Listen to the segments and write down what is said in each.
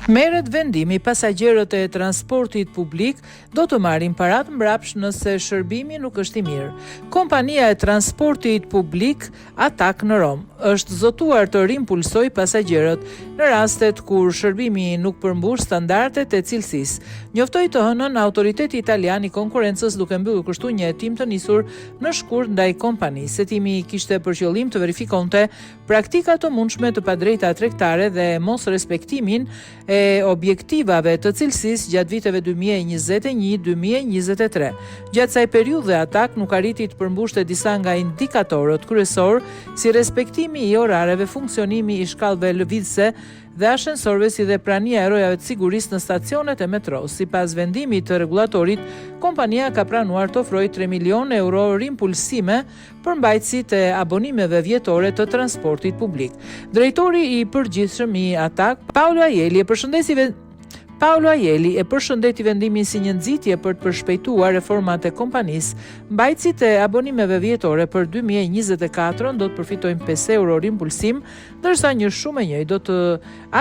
Merret vendimi, pasagjerët e transportit publik do të marrin paratë mbrapsht nëse shërbimi nuk është i mirë. Kompania e transportit publik ATAC në Romë është zotuar të rimpulsojë pasagjerët në rastet kur shërbimi nuk përmbush standardet e cilësisë, njoftoi të hënën Autoriteti Italian i Konkurrencës duke mbyllur kështu një hetim të nisur në shkurt ndaj kompanisë. Hetimi kishte për qëllim të verifikonte praktika të mundshme të padrejta tregtare dhe mosrespektimin e objektivave të cilësisë gjatë viteve 2021, 2023. Gjatë kësaj periudhe, ATAC nuk arriti të përmbushte disa nga indikatorët kryesorë, si respektimi i orareve, funksionimi i shkallëve lëvizëse dhe ashensorëve si dhe prania e rojave të sigurisë në stacionet e metrosë. Sipas vendimit të rregullatorit, kompania ka pranuar të ofrojë 3 milionë euro rimpulsime për mbajtësit e abonimeve vjetore të transportit publik. Drejtori i përgjithshëm i ATAC, Paolo Aielli e përshëndeti Paolo Aielli e përshëndeti vendimin si një nxitje për të përshpejtuar reformat e kompanisë. Mbajtësit e abonimeve vjetore për 2024 do të përfitojnë 5 euro rimbulsim, ndërsa një shumë e njëjtë do të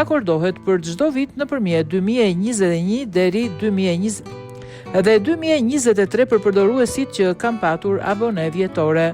akordohet për çdo vit nëpërmjet 2021 deri 2020 dhe 2023 për përdoruesit që kanë patur abone vjetore.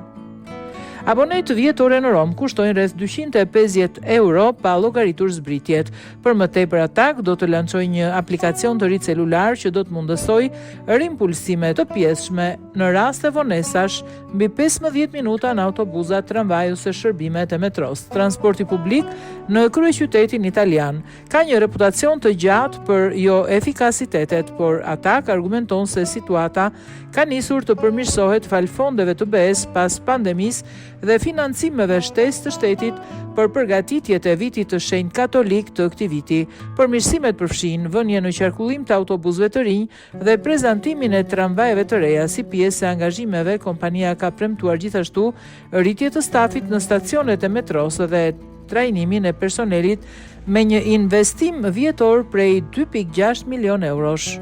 Abonetë vjetore në Romë kushtojnë rreth 250 euro pa llogaritur zbritjet. Për më tepër ATAC do të lançojë një aplikacion të ri celular që do të mundësojë rimpulsime të pjesshme në raste vonesash mbi 15 minuta në autobuza, tramvaj ose shërbimet e metrosë. Transporti publik në kryeqytetin italian ka një reputacion të gjatë për joefikasitetet, por ATAC argumenton se situata ka nisur të përmirësohet falë fondeve të BE-së pas pandemisë dhe financimeve shtesë të shtetit për përgatitjet e vitit të shenjtë katolik të këtij viti. Përmirësimet përfshijnë vënien në qarkullim të autobusëve të rinj dhe prezantimin e tramvajeve të reja si pjesë e angazhimeve, kompania ka premtuar gjithashtu rritje të stafit në stacionet e metrosë dhe trajnimin e personelit me një investim vjetor prej 2.6 milionë eurosh.